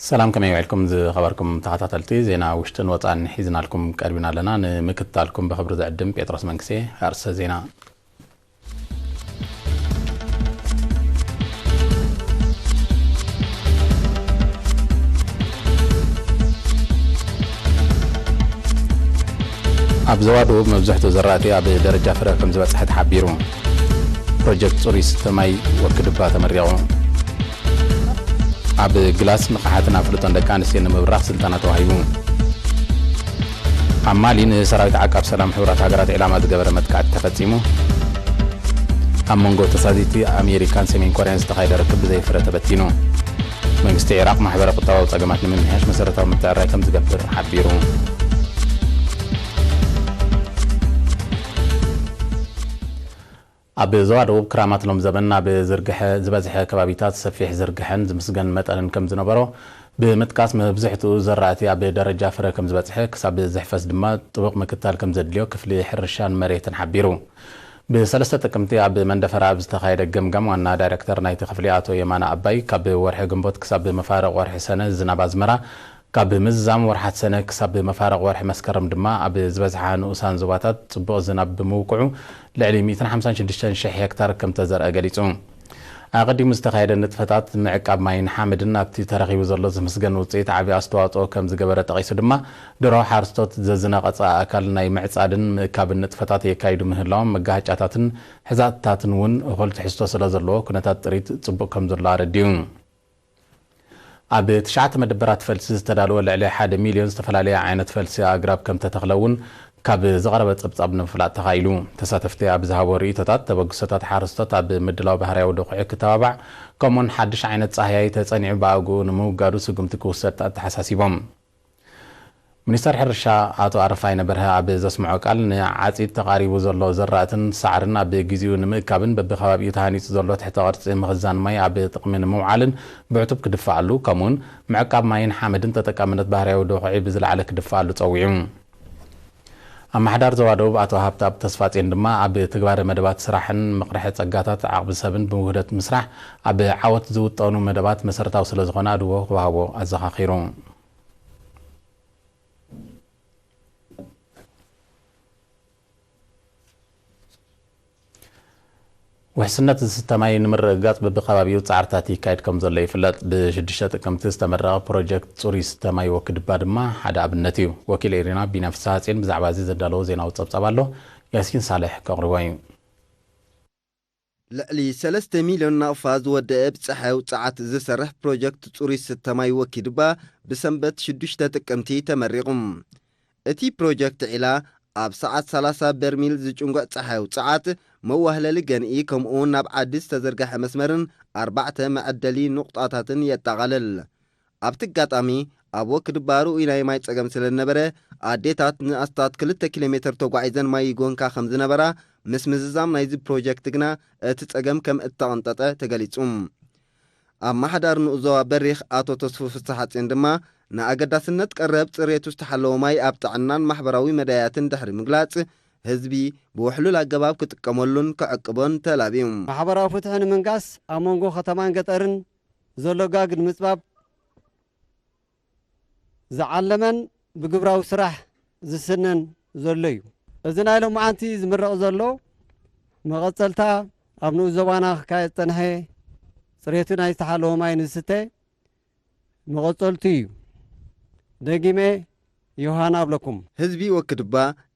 ሰላም፣ ከመይ ውዒልኩም ዝኸበርኩም ተኸታተልቲ? ዜና ውሽጥን ወጻእን ሒዝናልኩም ቀሪብና ኣለና። ንምክትታልኩም ብኽብሪ ዝዕድም ጴጥሮስ መንግስቴ። ኣርእስተ ዜና። ኣብ ዞባ ደቡብ መብዛሕትኡ ዘራእቲ ኣብ ደረጃ ፍረ ከም ዝበጽሐ ተሓቢሩ። ፕሮጀክት ጽሩይ ስተ ማይ ወክድባ ተመሪቑ። ኣብ ግላስ ንቕሓትን ኣፍልጦን ደቂ ኣንስትዮ ንምብራኽ ስልጠና ተዋሂቡ። ኣብ ማሊ ንሰራዊት ዓቃብ ሰላም ሕቡራት ሃገራት ዒላማ ዝገበረ መጥቃዕቲ ተፈጺሙ። ኣብ መንጎ ተሳዚቲ ኣሜሪካን ሰሜን ኮርያን ዝተኻየደ ርክብ ብዘይፍረ ተበቲኑ። መንግስቲ ዒራቕ ማሕበረ ቁጠባዊ ጸገማት ንምምሕያሽ መሰረታዊ ምትዕርራይ ከም ዝገብር ሓቢሩ። ኣብ ዞባ ደቡብ ክራማት ሎም ዘበን ኣብ ዝርግሐ ዝበዝሐ ከባቢታት ሰፊሕ ዝርግሐን ዝምስገን መጠንን ከም ዝነበሮ ብምጥቃስ፣ መብዝሕትኡ ዘራእቲ ኣብ ደረጃ ፍረ ከም ዝበጽሐ፣ ክሳብ ዝሕፈስ ድማ ጥቡቕ ምክትታል ከም ዘድልዮ ክፍሊ ሕርሻን መሬትን ሓቢሩ። ብሰለስተ ጥቅምቲ ኣብ መንደፈራ ኣብ ዝተኻየደ ገምጋም፣ ዋና ዳይሬክተር ናይቲ ክፍሊ ኣቶ የማነ ኣባይ፣ ካብ ወርሒ ግንቦት ክሳብ መፋርቕ ወርሒ ሰነ ዝናብ ኣዝመራ፣ ካብ ምዝዛም ወርሓት ሰነ ክሳብ መፋርቕ ወርሒ መስከረም ድማ ኣብ ዝበዝሓ ንኡሳን ዞባታት ጽቡቕ ዝናብ ብምውቅዑ፣ ልዕሊ ሚእትን ሓምሳን ሽዱሽተን ሽሕ ሄክታር ከም ተዘርአ ገሊጹ። ኣቐዲሙ ዝተኻየደ ንጥፈታት ምዕቃብ ማይን ሓመድን ኣብቲ ተረኺቡ ዘሎ ዝምስገን ውጽኢት ዓቢ ኣስተዋጽኦ ከም ዝገበረ ጠቒሱ ድማ፣ ደርሆ ሓረስቶት ዘዝነቐጸ ኣእካል ናይ ምዕጻድን ምእካብን ንጥፈታት የካይዱ ምህላዎም፣ መጋሃጫታትን ሕዛእትታትን እውን እኹል ትሕዝቶ ስለ ዘለዎ፣ ኩነታት ጥሪት ጽቡቕ ከም ዘሎ ኣረዲኡ። ኣብ ትሽዓተ መደበራት ፈልሲ ዝተዳለወ ልዕሊ ሓደ ሚልዮን ዝተፈላለየ ዓይነት ፈልሲ ኣግራብ ከም ተተኽለ እውን ካብ ዝቐረበ ጸብጻብ ንምፍላጥ ተኻኢሉ። ተሳተፍቲ ኣብ ዝሃቦ ርእይቶታት፣ ተበግሶታት ሓረስቶት ኣብ ምድላው ባህርያዊ ድኹዒ ክተባባዕ፣ ከምኡውን ሓድሽ ዓይነት ጻህያይ ተጸኒዑ ብኣግኡ ንምውጋዱ ስጉምቲ ክውሰድ ኣተሓሳሲቦም። ሚኒስተር ሕርሻ ኣቶ ኣረፋይነ በርሀ ኣብ ዘስምዖ ቃል፣ ንዓጺድ ተቓሪቡ ዘሎ ዘራእትን ሳዕርን ኣብ ግዜኡ ንምእካብን በብከባቢኡ ተሃኒጹ ዘሎ ትሕተ ቅርጺ ምኽዛን ማይ ኣብ ጥቕሚ ንምውዓልን ብዕቱብ ክድፋኣሉ፣ ከምኡውን ምዕቃብ ማይን ሓመድን ተጠቃምነት ባህርያዊ ድኹዒ ብዝለዓለ ክድፋኣሉ ጸዊዑ። ኣመሓዳሪ ዞባ ደቡብ ኣቶ ሃብተኣብ ተስፋጼን ድማ፣ ኣብ ትግባረ መደባት ስራሕን ምቕርሐ ጸጋታት ዓቕሚ ሰብን ብውህደት ምስራሕ ኣብ ዓወት ዝውጠኑ መደባት መሰረታዊ ስለ ዝኾነ ኣድህቦ ክወሃቦ ኣዘኻኺሩ። ውሕስነት ዝስተ ማይ ንምርግጋጽ በብከባቢኡ ጻዕርታት ይካየድ ከም ዘሎ ይፍለጥ። ብሽዱሽተ ጥቅምቲ ዝተመረቐ ፕሮጀክት ጽሩይ ዝስተ ማይ ወክድባ ድማ ሓደ ኣብነት እዩ። ወኪል ኤሪና ቢንያም ፍስሃጽዮን ብዛዕባ እዚ ዘዳለዎ ዜናዊ ጸብጻብ ኣሎ። ያሲን ሳልሕ ከቕርቦ እዩ። ልዕሊ ሰለስተ ሚልዮን ናቕፋ ዝወደአ ብጸሓያዊ ጸዓት ዝሰርሕ ፕሮጀክት ጽሩይ ዝስተ ማይ ወኪድባ ብሰንበት ሽዱሽተ ጥቅምቲ ተመሪቑ። እቲ ፕሮጀክት ዒላ ኣብ ሰዓት ሰላሳ በርሚል ዝጭንጉዕ ጸሓያዊ ጸዓት፣ መዋህለሊ ገንኢ፣ ከምኡውን ናብ ዓዲ ዝተዘርግሐ መስመርን ኣርባዕተ መዐደሊ ኑቕጣታትን የጠቓልል። ኣብቲ ኣጋጣሚ፣ ኣብ ወክድባ ርኡይ ናይ ማይ ጸገም ስለ ዝነበረ፣ ኣዴታት ንኣስታት ክልተ ኪሎ ሜተር ተጓዒዘን ማይ ይጎንካ ከም ዝነበራ፣ ምስ ምዝዛም ናይዚ ፕሮጀክት ግና እቲ ጸገም ከም እተቐንጠጠ ተገሊጹ። ኣመሓዳሪ ንኡስ ዞባ በሪኽ ኣቶ ተስፉ ፍስሓጽዮን ድማ፣ ንኣገዳስነት ቀረብ ጽሬቱ ዝተሓለወ ማይ ኣብ ጥዕናን ማሕበራዊ መዳያትን ድሕሪ ምግላጽ፣ ህዝቢ ብውሕሉል ኣገባብ ክጥቀመሉን ክዕቅቦን ተላብዩ። ማሕበራዊ ፍትሒ ንምንጋስ ኣብ መንጎ ከተማን ገጠርን ዘሎ ጋግ ንምጽባብ ዝዓለመን ብግብራዊ ስራሕ ዝስነን ዘሎ እዩ። እዚ ናይ ሎማዓንቲ ዝምረቕ ዘሎ መቐጸልታ ኣብ ንኡስ ዞባና ክካየድ ዝጸንሐ ጽሬቱ ናይ ዝተሓለወ ማይ ንዝስተ መቐጸልቱ እዩ። ደጊመ ዮሃና ኣብለኩም። ህዝቢ ወክድባ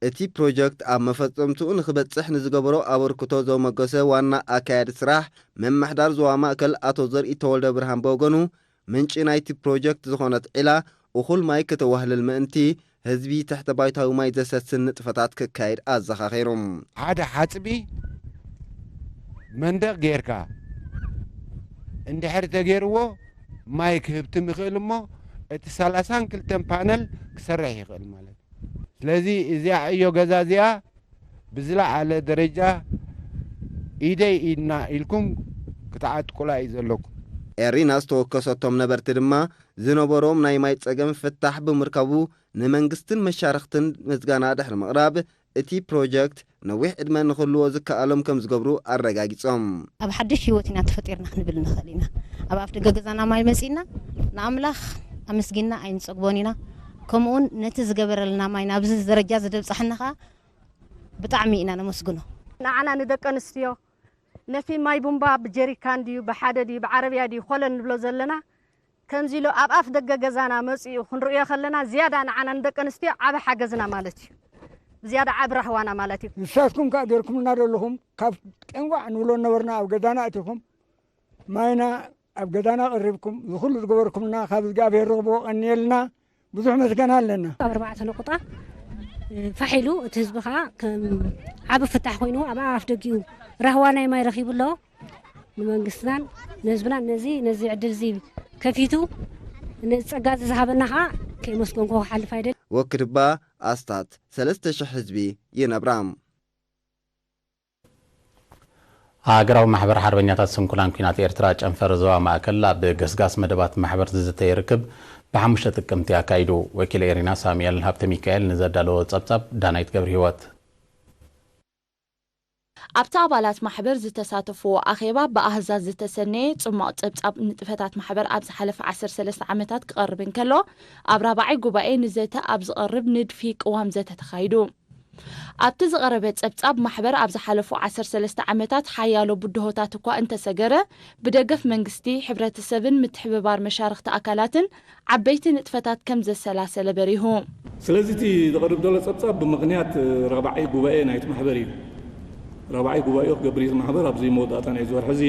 እቲ ፕሮጀክት ኣብ መፈጸምትኡ ንኽበጽሕ ንዝገበሮ ኣበርክቶ ዘሞገሰ ዋና ኣካያዲ ስራሕ ምምሕዳር ዞባ ማእከል ኣቶ ዘርኢ ተወልደ ብርሃን ብወገኑ፣ ምንጪ ናይቲ ፕሮጀክት ዝኾነት ዒላ እኹል ማይ ክተዋህልል ምእንቲ፣ ህዝቢ ትሕተ ባይታዊ ማይ ዘሰስን ንጥፈታት ክካየድ ኣዘኻኺሩ። ሓደ ሓጽቢ መንደቕ ጌርካ እንድሕር ተገይርዎ፣ ማይ ክህብትም ይኽእል እሞ፣ እቲ ሰላሳን ክልተን ፓነል ክሰርሕ ይኽእል ማለት እዩ። ስለዚ እዚኣ ዕዮ ገዛ እዚኣ ብዝለዓለ ደረጃ ኢደይ ኢድና ኢልኩም ክትዓጥቁላ እዩ ዘለኩም። ኤሪና ዝተወከሰቶም ነበርቲ ድማ፣ ዝነበሮም ናይ ማይ ጸገም ፍታሕ ብምርካቡ፣ ንመንግስትን መሻርኽትን ምስጋና ድሕሪ ምቕራብ፣ እቲ ፕሮጀክት ነዊሕ ዕድመ ንኽህልዎ ዝከኣሎም ከም ዝገብሩ ኣረጋጊጾም። ኣብ ሓድሽ ህይወት ኢና ተፈጢርና ክንብል ንኽእል ኢና። ኣብ ኣፍ ደገ ገዛና ማይ መጺእና ንኣምላኽ ኣመስጊንና ኣይንጸግቦን ኢና። ከምኡውን ነቲ ዝገበረልና ማይ ናብዚ ደረጃ ዝደብጻሕና ኸኣ ብጣዕሚ ኢና ነመስግኖ። ንዓና ንደቂ ኣንስትዮ ነቲ ማይ ቡምባ ብጀሪካን ድዩ፣ ብሓደ ድዩ፣ ብዓረብያ ድዩ፣ ኮለን ንብሎ ዘለና፣ ከምዚ ኢሉ ኣብ ኣፍ ደገ ገዛና መጺኡ ክንርእዮ ከለና፣ ዝያዳ ንዓና ንደቂ ኣንስትዮ ዓቢ ሓገዝና ማለት እዩ። ዝያዳ ዓቢ ራህዋና ማለት እዩ። ንሳትኩም ከኣ ጌርኩምልና ዘለኹም፣ ካብ ቄንቋዕ ንብሎ ነበርና፣ ኣብ ገዛና ኣቲኹም፣ ማይና ኣብ ገዛና ኣቕሪብኩም፣ ዝኹሉ ዝገበርኩምልና ካብ እግዚኣብሔር ርኽቦ ቀንየልና፣ ብዙሕ መስገና ኣለና። ኣብ ኣርባዕተ ነቑጣ፣ እ፣ ፋሕ ኢሉ፣ እቲ ህዝቢ ከኣ ከም ዓቢ ፍታሕ ኮይኑ ኣብ ኣፍ ደጊኡ ራህዋ ናይ ማይ ረኺቡ ኣሎ። ንመንግስትናን ንህዝብናን ነዚ፣ ነዚ ዕድል እዚ ከፊቱ ነዚ ጸጋ እዚ ዝሃበና ከኣ ከየመስገንኩ ክሓልፍ ኣይደልን። ወክድባ ኣስታት ሰለስተ ሽሕ ህዝቢ ይነብራ። ሃገራዊ ማሕበር ሓርበኛታት ስንኩላን ኲናት ኤርትራ ጨንፈር ዞባ ማእከል ኣብ ገስጋስ መደባት ማሕበር ዝዝተ ይርክብ። ብሓሙሽተ ጥቅምቲ ኣካይዱ። ወኪል ኤሪና ሳሙኤል ሃብተ ሚካኤል ንዘዳለዎ ጸብጻብ ዳናይት ገብረ ህይወት። ኣብቲ ኣባላት ማሕበር ዝተሳተፍዎ ኣኼባ ብኣሃዛት ዝተሰነየ ጽማቕ ጸብጻብ ንጥፈታት ማሕበር ኣብ ዝሓለፈ ዓሰርተ ሰለስተ ዓመታት ክቐርብ እንከሎ፣ ኣብ ራብዓይ ጉባኤ ንዘተ ኣብ ዝቐርብ ንድፊ ቅዋም ዘተ ተኻይዱ። ኣብቲ ዝቐረበ ጸብጻብ፣ ማሕበር ኣብ ዝሓለፉ ዓሰርተ ሰለስተ ዓመታት ሓያሎ ብድሆታት እኳ እንተሰገረ፣ ብደገፍ መንግስቲ፣ ሕብረተሰብን ምትሕብባር መሻርኽቲ ኣካላትን ዓበይቲ ንጥፈታት ከም ዘሰላሰለ በሪሁ። ስለዚ እቲ ዝቐርብ ዘሎ ጸብጻብ ብምኽንያት ራብዓይ ጉባኤ ናይቲ ማሕበር እዩ። ራብዓይ ጉባኤኡ ክገብር እዩ እቲ ማሕበር ኣብዚ መወዳእታ ናይዚ ወርሒ እዚ።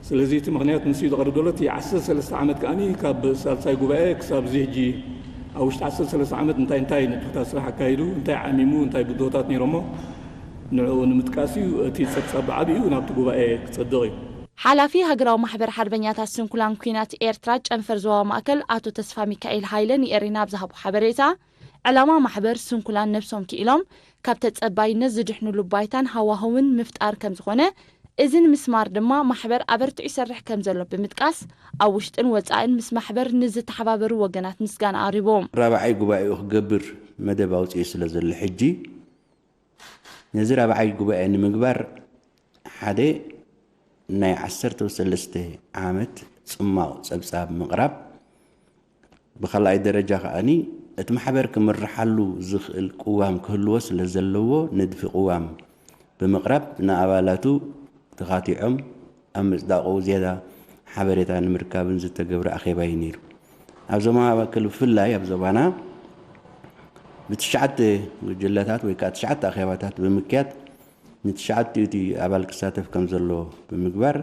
ስለዚ እቲ ምኽንያት ንሱ እዩ ዝቐርብ ዘሎ። እቲ ዓሰርተ ሰለስተ ዓመት ከኣ ካብ ሳልሳይ ጉባኤ ክሳብ እዚ ሕጂ ኣብ ውሽጢ ዓሰርተ ሰለስተ ዓመት እንታይ እንታይ ንጥፈታት ስራሕ ኣካይዱ፣ እንታይ ዓሚሙ፣ እንታይ ብድሆታት ነይሮሞ፣ ንዕኡ ንምጥቃስ እዩ። እቲ ጸብጻብ ብዓቢኡ ናብቲ ጉባኤ ክጸድቕ እዩ። ሓላፊ ሃገራዊ ማሕበር ሓርበኛታት ስንኩላን ኲናት ኤርትራ ጨንፈር ዞባ ማእከል ኣቶ ተስፋ ሚካኤል ሃይለ ንኤሪና ኣብ ዝሃቦ ሓበሬታ፣ ዕላማ ማሕበር ስንኩላን ነብሶም ክኢሎም ካብ ተጸባይነት ዝድሕኑሉ ባይታን ሃዋህውን ምፍጣር ከም ዝኾነ፣ እዚ ንምስማር ድማ ማሕበር ኣበርቲዑ ይሰርሕ ከም ዘሎ ብምጥቃስ፣ ኣብ ውሽጥን ወጻእን ምስ ማሕበር ንዝተሓባበሩ ወገናት ምስጋና ኣቕሪቡ። ራብዓይ ጉባኤኡ ክገብር መደብ ኣውጺኡ ስለ ዘሎ ሕጂ፣ ነዚ ራብዓይ ጉባኤ ንምግባር ሓደ ናይ ዓሰርተ ሰለስተ ዓመት ጽማቕ ጸብጻብ ምቕራብ፣ ብኻልኣይ ደረጃ ከኣኒ እቲ ማሕበር ክምርሓሉ ዝኽእል ቅዋም ክህልዎ ስለ ዘለዎ ንድፊ ቅዋም ብምቕራብ ንኣባላቱ ተኻቲዖም ኣብ ምጽዳቑ ዝያዳ ሓበሬታ ንምርካብን ዝተገብረ ኣኼባ እዩ ነይሩ። ኣብ ዞባ ማእከል ብፍላይ ኣብ ዞባና ብትሽዓተ ጉጅለታት ወይ ከኣ ትሽዓተ ኣኼባታት ብምክያድ ንትሽዓቲኡ እቲ ኣባል ክሳተፍ ከም ዘለዎ ብምግባር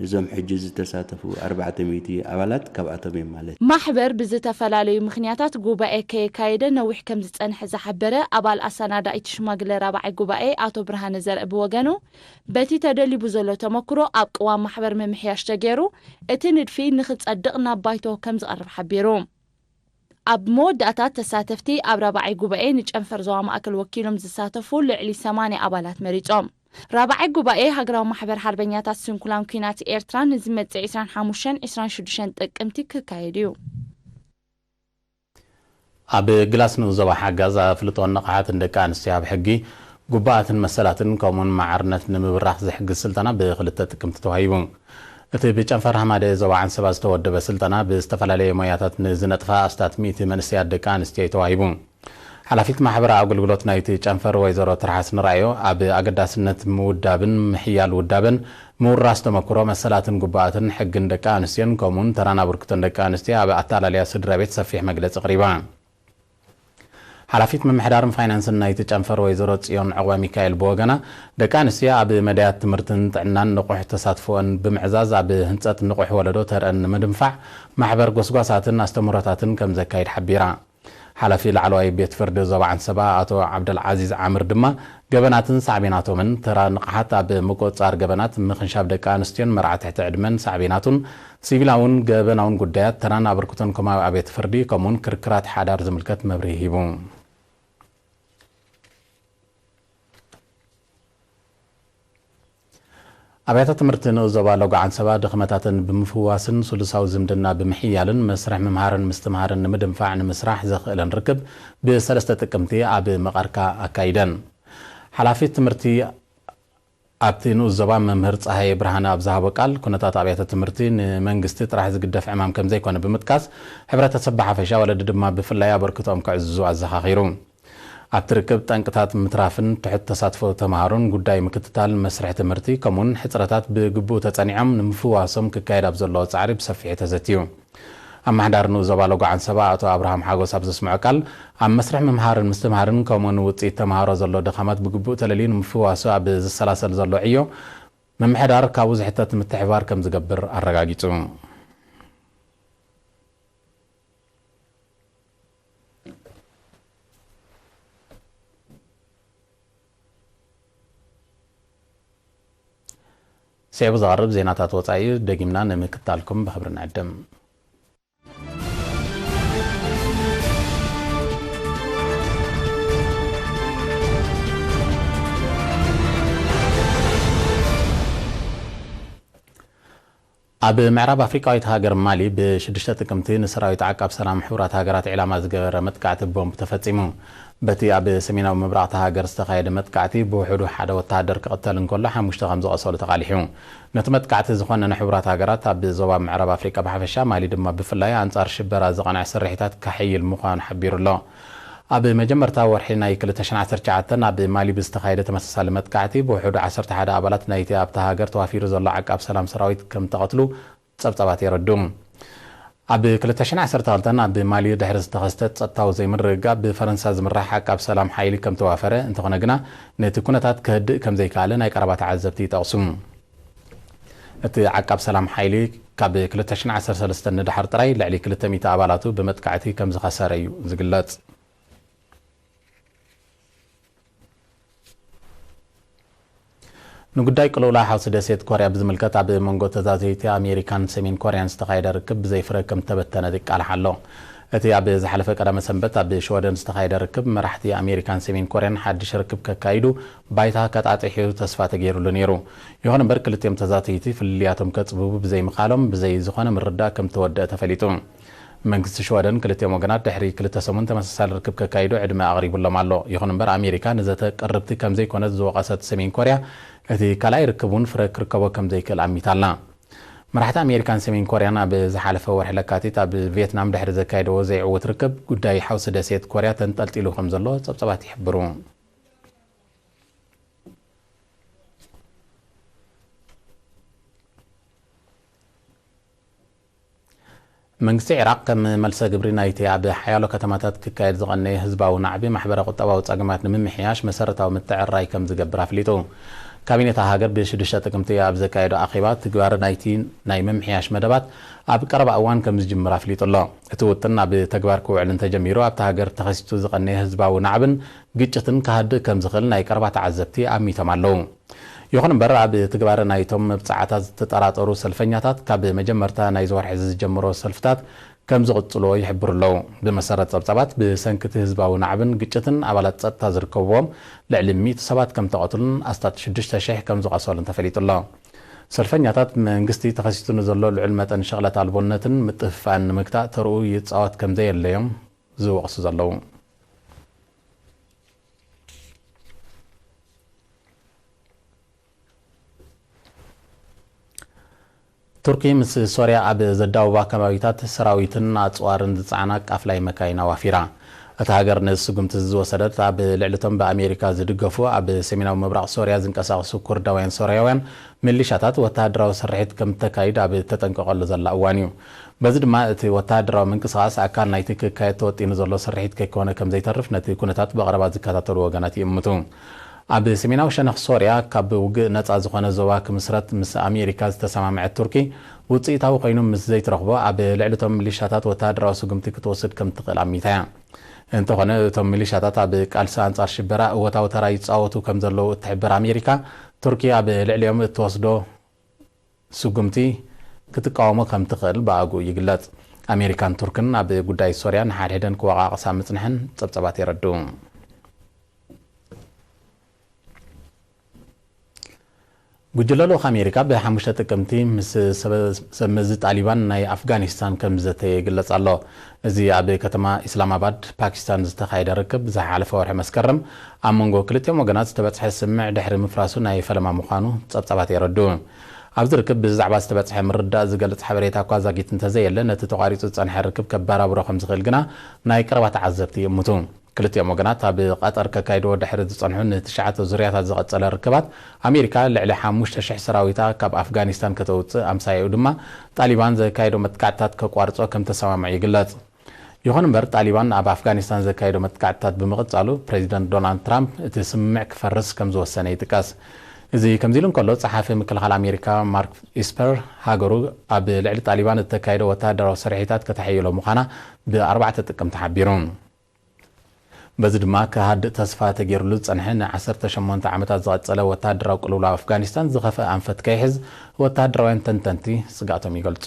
እዞም ሕጂ ዝተሳተፉ ኣርባዕተ ሚእቲ ኣባላት ካብኣቶም እዮም ማለት እዩ። ማሕበር ብዝተፈላለዩ ምኽንያታት ጉባኤ ከየካየደ ነዊሕ ከም ዝጸንሐ ዝሓበረ ኣባል ኣሰናዳኢት ሽማግለ ራብዓይ ጉባኤ ኣቶ ብርሃነ ዘርእ ብወገኑ፣ በቲ ተደሊቡ ዘሎ ተመክሮ ኣብ ቅዋም ማሕበር ምምሕያሽ ተገይሩ እቲ ንድፊ ንኽጸድቕ ናብ ባይቶ ከም ዝቐርብ ሓቢሩ። ኣብ መወዳእታ ተሳተፍቲ ኣብ ራብዓይ ጉባኤ ንጨንፈር ዞባ ማእከል ወኪሎም ዝሳተፉ ልዕሊ ሰማንያ ኣባላት መሪጾም። ራብዓይ ጉባኤ ሃገራዊ ማሕበር ሓርበኛታት ስንኩላን ኲናት ኤርትራ ንዝመጽእ ዕስራን ሓሙሽተን ዕስራን ሽዱሽተን ጥቅምቲ ክካየድ እዩ። ኣብ ግላስኖ ዞባ ሓጋዝ ኣፍልጦን ንቕሓትን ደቂ ኣንስትዮ ኣብ ሕጊ፣ ግቡኣትን መሰላትን ከምኡውን ማዕርነት ንምብራኽ ዝሕግዝ ስልጠና ብኽልተ ጥቅምቲ ተዋሂቡ። እቲ ብጨንፈር ሃማደ ዞባ ዓንሰባ ዝተወደበ ስልጠና ብዝተፈላለየ ሞያታት ንዝነጥፋ ኣስታት ሚእቲ መንእሰያት ደቂ ኣንስትዮ እዩ ተዋሂቡ። ሓላፊት ማሕበራዊ ኣገልግሎት ናይቲ ጨንፈር ወይዘሮ ትርሓስ ንርኣዮ ኣብ ኣገዳስነት ምውዳብን ምሕያል ውዳበን ምውራስ ተመክሮ መሰላትን ግቡኣትን ሕግን ደቂ ኣንስትዮን ከምኡውን ተራን ኣበርክቶን ደቂ ኣንስትዮ ኣብ ኣታላልያ ስድራ ቤት ሰፊሕ መግለጺ ኣቕሪባ። ሓላፊት ምምሕዳርን ፋይናንስን ናይቲ ጨንፈር ወይዘሮ ጽዮን ዕቑበ ሚካኤል ብወገና፣ ደቂ ኣንስትዮ ኣብ መዳያት ትምህርትን ጥዕናን ንቑሕ ተሳትፎኦን ብምዕዛዝ ኣብ ህንጸት ንቑሕ ወለዶ ተረአን ንምድንፋዕ ማሕበር ጎስጓሳትን ኣስተምህሮታትን ከም ዘካይድ ሓቢራ። ሓላፊ ላዕለዋይ ቤት ፍርዲ ዞባ ዓንሰባ ኣቶ ዓብደልዓዚዝ ዓምር ድማ፣ ገበናትን ሳዕቤናቶምን፣ ተራ ንቕሓት ኣብ ምቁጽጻር ገበናት፣ ምኽንሻብ ደቂ ኣንስትዮን መርዓ ትሕቲ ዕድመን ሳዕቤናቱን፣ ሲቪላውን ገበናውን ጉዳያት፣ ተራን ኣበርክቶን ኮማዊ ኣብያተ ፍርዲ፣ ከምኡውን ክርክራት ሓዳር ዝምልከት መብርሂ ሂቡ። ኣብያተ ትምህርቲ ንኡስ ዞባ ሎጎ ዓንሰባ ድኽመታተን ብምፍዋስን ስሉሳዊ ዝምድና ብምሕያልን መስርሕ ምምሃርን ምስትምሃርን ንምድንፋዕ ንምስራሕ ዘኽእለን ርክብ ብሰለስተ ጥቅምቲ ኣብ መቐርካ ኣካይደን። ሓላፊት ትምህርቲ ኣብቲ ንኡስ ዞባ መምህር ጸሃየ ብርሃነ ኣብ ዝሃቦ ቃል፣ ኩነታት ኣብያተ ትምህርቲ ንመንግስቲ ጥራሕ ዝግደፍ ዕማም ከም ዘይኮነ ብምጥቃስ፣ ሕብረተሰብ ብሓፈሻ፣ ወለዲ ድማ ብፍላይ ኣበርክቶኦም ከዕዝዙ ኣዘኻኺሩ። ኣብቲ ርክብ፣ ጠንቅታት ምትራፍን ትሑት ተሳትፎ ተምሃሮን ጉዳይ ምክትታል መስርሕ ትምህርቲ፣ ከምኡውን ሕጽረታት ብግቡእ ተጸኒዖም ንምፍዋሶም ክካየድ ኣብ ዘለዎ ጻዕሪ ብሰፊሑ ተዘትዩ። ኣመሓዳሪ ንኡስ ዞባ ሎጎ ዓንሰባ ኣቶ ኣብርሃም ሓጎስ ኣብ ዘስምዖ ቃል፣ ኣብ መስርሕ ምምሃርን ምስትምሃርን ከምኡውን ውጽኢት ተምሃሮ ዘሎ ድኻማት ብግቡእ ተለልዩ ንምፍዋሱ ኣብ ዝሰላሰል ዘሎ ዕዮ፣ ምምሕዳር ካብኡ ዝሕተት ምትሕብባር ከም ዝገብር ኣረጋጊጹ። ስዒቡ ዝቐርብ ዜናታት ወጻኢ ደጊምና ንምክታልኩም ብኽብሪ ንዕድም። ኣብ ምዕራብ ኣፍሪቃዊት ሃገር ማሊ፣ ብ ሽዱሽተ ጥቅምቲ ንሰራዊት ዓቃብ ሰላም ሕቡራት ሃገራት ዒላማ ዝገበረ መጥቃዕቲ ቦምብ ተፈጺሙ። በቲ ኣብ ሰሜናዊ ምብራቕ እታ ሃገር ዝተኻየደ መጥቃዕቲ፣ ብውሕዱ ሓደ ወተሃደር ክቕተል እንከሎ፣ ሓሙሽተ ከም ዝቖሰሉ ተቓሊሑ። ነቲ መጥቃዕቲ ዝኾነነ ሕቡራት ሃገራት፣ ኣብ ዞባ ምዕራብ ኣፍሪቃ ብሓፈሻ፣ ማሊ ድማ ብፍላይ፣ ኣንጻር ሽበራ ዝቐንዐ ስርሒታት ከሐይል ምዃኑ ሓቢሩ ኣሎ። ኣብ መጀመርታ ወርሒ ናይ ክልተ ሽሕን ዓሰርተ ትሽዓተን ኣብ ማሊ ብዝተኻየደ ተመሳሳሊ መጥቃዕቲ፣ ብውሕዱ ዓሰርተ ሓደ ኣባላት ናይቲ ኣብታ ሃገር ተዋፊሩ ዘሎ ዓቃብ ሰላም ሰራዊት ከም ተቐትሉ ጸብጻባት የረድኡ። ኣብ ክልተ ሽሕን ዓሰርተ ክልተን ኣብ ማሊ ድሕሪ ዝተኸስተ ጸጥታዊ ዘይምርግጋእ፣ ብፈረንሳ ዝምራሕ ዓቃብ ሰላም ሓይሊ ከም ተዋፈረ፣ እንተኾነ ግና፣ ነቲ ኩነታት ከህድእ ከም ዘይከኣለ ናይ ቀረባ ተዓዘብቲ ይጠቕሱ። እቲ ዓቃብ ሰላም ሓይሊ፣ ካብ ክልተ ሽሕን ዓሰርተ ሰለስተን ንደሓር ጥራይ፣ ልዕሊ ክልተ ሚእቲ ኣባላቱ ብመጥቃዕቲ ከም ዝኸሰረ እዩ ዝግለጽ። ንጉዳይ ቅልውላው ሓውሲ ደሴት ኮርያ ብዝምልከት፣ ኣብ መንጎ ተዛዘይቲ ኣሜሪካን ሰሜን ኮርያን ዝተኻየደ ርክብ ብዘይ ፍረ ከም ዝተበተነ ይቃላሕ ኣሎ። እቲ ኣብ ዝሓለፈ ቀዳመ ሰንበት ኣብ ሽወደን ዝተኻየደ ርክብ፣ መራሕቲ ኣሜሪካን ሰሜን ኮርያን ሓድሽ ርክብ ከካይዱ ባይታ ከጣጥሑ ተስፋ ተገይሩሉ ነይሩ። ይኹን እምበር፣ ክልቲኦም ተዛተይቲ ፍልልያቶም ከጽብቡ ብዘይምኻሎም፣ ብዘይ ዝኾነ ምርዳእ ከም ዝተወደአ ተፈሊጡ። መንግስቲ ሽወደን፣ ክልቲኦም ወገናት ድሕሪ ክልተ ሰሙን ተመሳሳሊ ርክብ ከካይዱ ዕድመ ኣቕሪቡሎም ኣሎ። ይኹን እምበር፣ ኣሜሪካ ንዘተ ቅርብቲ ከም ዘይኮነት ዝወቐሰት ሰሜን ኮርያ፣ እቲ ካልኣይ ርክብ እውን ፍረ ክርከቦ ከም ዘይክእል ኣሚታ ኣላ። መራሕቲ ኣሜሪካን ሰሜን ኮርያን ኣብ ዝሓለፈ ወርሒ ለካቲት ኣብ ቪየትናም ድሕሪ ዘካየድዎ ዘይዕዉት ርክብ፣ ጉዳይ ሓውሲ ደሴት ኮርያ ተንጠልጢሉ ከም ዘሎ ጸብጻባት ይሕብሩ። መንግስቲ ዒራቕ፣ ከም መልሰ ግብሪ ናይቲ ኣብ ሓያሎ ከተማታት ክካየድ ዝቐነየ ህዝባዊ ናዕቢ፣ ማሕበረ ቁጠባዊ ጸገማት ንምምሕያሽ መሰረታዊ ምትዕርራይ ከም ዝገብር ኣፍሊጡ። ካቢኔ እታ ሃገር ብሽዱሽተ ጥቅምቲ ኣብ ዘካየዶ ኣኼባ፣ ትግባረ ናይቲ ናይ ምምሕያሽ መደባት ኣብ ቀረባ እዋን ከም ዝጅምር ኣፍሊጡ ኣሎ። እቲ ውጥን ኣብ ተግባር ክውዕል እንተጀሚሩ፣ ኣብታ ሃገር ተኸሲቱ ዝቐነየ ህዝባዊ ናዕብን ግጭትን ክሃድእ ከም ዝኽእል ናይ ቀረባ ተዓዘብቲ ኣሚቶም ኣለዉ። ይኹን እምበር፣ ኣብ ትግባረ ናይቶም መብጽዓታት ዝተጠራጠሩ ሰልፈኛታት፣ ካብ መጀመርታ ናይዚ ወርሒ እዚ ዝጀመሮ ሰልፍታት ከም ዝቕጽልዎ ይሕብሩ ኣለዉ። ብመሰረት ጸብጻባት፣ ብሰንኪ እቲ ህዝባዊ ናዕብን ግጭትን ኣባላት ጸጥታ ዝርከብዎም ልዕሊ ሚእቲ ሰባት ከም ተቐትሉን ኣስታት ሽዱሽተ ሽሕ ከም ዝቖሰሉን ተፈሊጡ ኣሎ። ሰልፈኛታት፣ መንግስቲ ተኸሲቱ ንዘሎ ልዑል መጠን ሸቕለት ኣልቦነትን ምጥፍፋእን ንምግታእ ተርኡ ይጻወት ከም ዘየለዮም ዝወቕሱ ዘለዉ። ቱርኪ ምስ ሶርያ ኣብ ዘዳውባ ከባቢታት ሰራዊትን ኣጽዋርን ዝጸዓና ቃፍላይ መካይን ኣዋፊራ። እታ ሃገር ነዚ ስጉምቲ እዚ ዝወሰደት፣ ኣብ ልዕሊ እቶም ብኣሜሪካ ዝድገፉ ኣብ ሰሜናዊ ምብራቕ ሶርያ ዝንቀሳቐሱ ኩርዳውያን ሶርያውያን ሚሊሻታት ወተሃደራዊ ስርሒት ከም ተካይድ ኣብ ተጠንቀቐሉ ዘላ እዋን እዩ። በዚ ድማ፣ እቲ ወተሃደራዊ ምንቅስቓስ ኣካል ናይቲ ክካየድ ተወጢኑ ዘሎ ስርሒት ከይኮነ ከም ዘይተርፍ ነቲ ኩነታት ብቐረባ ዝከታተሉ ወገናት ይእምቱ። ኣብ ሰሜናዊ ሸነኽ ሶርያ ካብ ውግእ ነጻ ዝኾነ ዞባ ክምስረት ምስ ኣሜሪካ ዝተሰማምዐት ቱርኪ፣ ውጽኢታዊ ኮይኑ ምስ ዘይትረኽቦ፣ ኣብ ልዕሊ እቶም ሚሊሻታት ወተሃደራዊ ስጉምቲ ክትወስድ ከም ትኽእል ኣሚታ እያ። እንተኾነ፣ እቶም ሚሊሻታት ኣብ ቃልሲ ኣንጻር ሽበራ እወታዊ ተራ ይጻወቱ ከም ዘለዉ እትሕብር ኣሜሪካ፣ ቱርኪ ኣብ ልዕሊኦም እትወስዶ ስጉምቲ ክትቃወሞ ከም ትኽእል ብኣግኡ ይግለጽ። ኣሜሪካን ቱርክን ኣብ ጉዳይ ሶርያ ንሓድሕደን ክወቓቐሳ ምጽንሐን ጸብጻባት የረድኡ። ጉጅለ ልኡኽ ኣሜሪካ ብሓሙሽተ ጥቅምቲ ምስ ሰበ-፣ ሰብ መዚ ጣሊባን ናይ ኣፍጋኒስታን ከም ዝዘተየ ይግለጽ ኣሎ። እዚ ኣብ ከተማ ኢስላማባድ ፓኪስታን ዝተኻየደ ርክብ ዝሓለፈ ወርሒ መስከረም ኣብ መንጎ ክልቲኦም ወገናት ዝተበጽሐ ስምምዕ ድሕሪ ምፍራሱ ናይ ፈለማ ምዃኑ ጸብጻባት የረድኡ። ኣብዚ ርክብ ብዛዕባ ዝተበጽሐ ምርዳእ ዝገልጽ ሓበሬታ እኳ ዛጊት እንተዘየለ፣ ነቲ ተቋሪጹ ዝጸንሐ ርክብ ከባራብሮ ከም ዝኽእል ግና ናይ ቀረባ ተዓዘብቲ ይእምቱ። ክልቲኦም ወገናት ኣብ ቀጠር ከካይድዎ ድሕሪ ዝጸንሑ ንትሽዓተ ዙርያታት ዝቐጸለ ርክባት፣ ኣሜሪካ ልዕሊ ሓሙሽተ ሽሕ ሰራዊታ ካብ ኣፍጋኒስታን ከተውጽእ፣ ኣምሳያኡ ድማ ጣሊባን ዘካየዶ መጥቃዕትታት ከቋርጾ ከም ተሰማምዑ ይግለጽ። ይኹን እምበር፣ ጣሊባን ኣብ ኣፍጋኒስታን ዘካየዶ መጥቃዕትታት ብምቕጻሉ፣ ፕሬዚደንት ዶናልድ ትራምፕ እቲ ስምምዕ ክፈርስ ከም ዝወሰነ ይጥቀስ። እዚ ከምዚ ኢሉ እንከሎ፣ ጸሓፊ ምክልኻል ኣሜሪካ ማርክ ኢስፐር፣ ሃገሩ ኣብ ልዕሊ ጣሊባን እተካየዶ ወተሃደራዊ ስርሒታት ከተሐይሎ ምዃና ብኣርባዕተ ጥቅምቲ ሓቢሩ። በዚ ድማ፣ ክሃድእ ተስፋ ተገይሩሉ ዝጸንሐ ንዓሰርተ ሸሞንተ ዓመታት ዝቐጸለ ወተሃደራዊ ቅልውላው ኣፍጋኒስታን ዝኸፍአ ኣንፈት ከይሕዝ፣ ወተሃደራውያን ተንተንቲ ስግኣቶም ይገልጹ።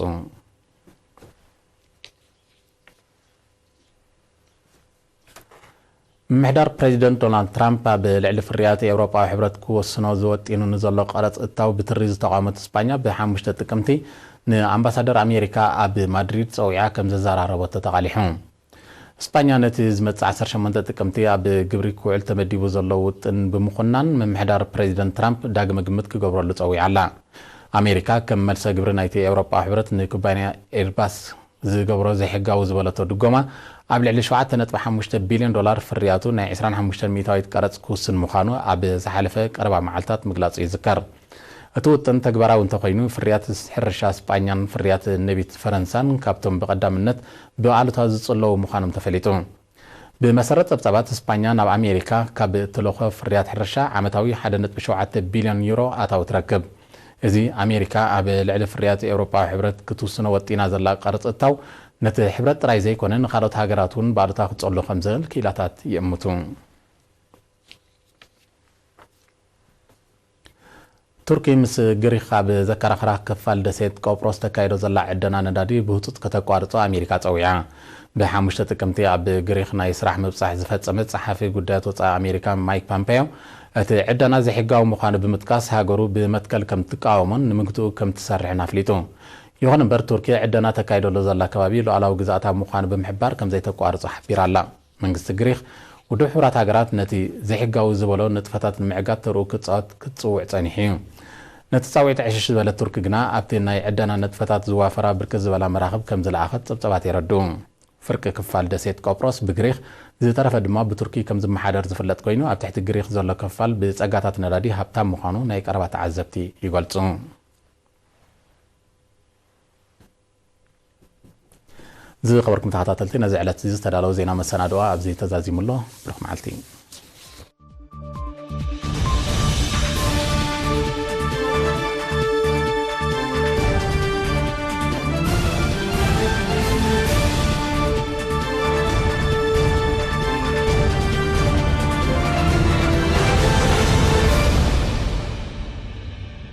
ምምሕዳር ፕሬዚደንት ዶናልድ ትራምፕ ኣብ ልዕሊ ፍርያት ኤውሮጳዊ ሕብረት ክወስኖ ዝወጢኑ ንዘሎ ቀረጽ እታው ብትሪ ዝተቓወመት ስጳኛ፣ ብሓሙሽተ ጥቅምቲ ንኣምባሳደር ኣሜሪካ ኣብ ማድሪድ ጸዊዓ ከም ዘዘራረበቶ ተቓሊሑ። ስጳኛ ነቲ ዝመጽእ ዓሰርተ ሸሞንተ ጥቅምቲ ኣብ ግብሪ ክውዕል ተመዲቡ ዘሎ ውጥን ብምኹናን፣ ምምሕዳር ፕሬዚደንት ትራምፕ ዳግመ ግምት ክገብረሉ ጸዊዓ ኣላ። ኣሜሪካ ከም መልሰ ግብሪ ናይቲ ኤውሮጳዊ ሕብረት ንኩባንያ ኤርባስ ዝገብሮ ዘይሕጋዊ ዝበለቶ ድጎማ፣ ኣብ ልዕሊ ሸውዓተ ነጥቢ ሓሙሽተ ቢልዮን ዶላር ፍርያቱ ናይ ዕስራን ሓሙሽተን ሚእታዊት ቀረጽ ክውስን ምዃኑ ኣብ ዝሓለፈ ቀረባ መዓልታት ምግላጹ ይዝከር። እቲ ውጥን ተግባራዊ እንተኾይኑ፣ ፍርያት ሕርሻ ስጳኛን ፍርያት ነቢት ፈረንሳን ካብቶም ብቐዳምነት ብኣሉታ ዝጽለዉ ምዃኖም ተፈሊጡ። ብመሰረት ጸብጻባት፣ ስጳኛ ናብ ኣሜሪካ ካብ እትልእኾ ፍርያት ሕርሻ ዓመታዊ ሓደ ነጥቢ ሸውዓተ ቢልዮን ዩሮ ኣታዊ ትረክብ። እዚ ኣሜሪካ ኣብ ልዕሊ ፍርያት ኤውሮጳዊ ሕብረት ክትውስኖ ወጢና ዘላ ቀረጽ እታው፣ ነቲ ሕብረት ጥራይ ዘይኮነ፣ ንኻልኦት ሃገራት እውን ብኣሉታ ክጸሉ ከም ዝኽእል ክኢላታት ይእምቱ። ቱርኪ ምስ ግሪኽ ኣብ ዘከራኽራ ክፋል ደሴት ቆጵሮስ ተካይዶ ዘላ ዕደና ነዳዲ ብህጹጽ ከተቋርጾ ኣሜሪካ ጸዊዓ። ብሓሙሽተ ጥቅምቲ ኣብ ግሪኽ ናይ ስራሕ ምብጻሕ ዝፈጸመ ጸሓፊ ጉዳያት ወጻኢ ኣሜሪካ ማይክ ፖምፔዮ፣ እቲ ዕደና ዘይሕጋዊ ምዃኑ ብምጥቃስ፣ ሃገሩ ብመትከል ከም ትቃወሞን ንምግትኡ ከም ትሰርሕን ኣፍሊጡ። ይኹን እምበር፣ ቱርኪ ዕደና ተካይደሉ ዘላ ከባቢ ሉዓላዊ ግዝኣታ ምዃኑ ብምሕባር ከም ዘይተቋርጾ ሓቢራ ኣላ። መንግስቲ ግሪኽ፣ ውድብ ሕቡራት ሃገራት ነቲ ዘይሕጋዊ ዝበሎ ንጥፈታት ንምዕጋት ተርኡ ክጻወት ክትጽውዕ ጸኒሑ እዩ። ነቲ ጻውዒት ዕሽሽ ዝበለት ቱርኪ ግና፣ ኣብቲ ናይ ዕደና ንጥፈታት ዝዋፈራ ብርክት ዝበላ መራኽብ ከም ዝለኣኸት ጸብጻባት የረድኡ። ፍርቂ ክፋል ደሴት ቆጵሮስ ብግሪኽ፣ ዝተረፈ ድማ ብቱርኪ ከም ዝመሓደር ዝፍለጥ ኮይኑ፣ ኣብ ትሕቲ ግሪኽ ዘሎ ክፋል ብጸጋታት ነዳዲ ሃብታም ምዃኑ ናይ ቀረባ ተዓዘብቲ ይገልጹ። ዝኸበርኩም ተኸታተልቲ፣ ነዚ ዕለት እዚ ዝተዳለወ ዜና መሰናድኦ ኣብዚ ተዛዚሙ ኣሎ። ብሩኽ መዓልቲ።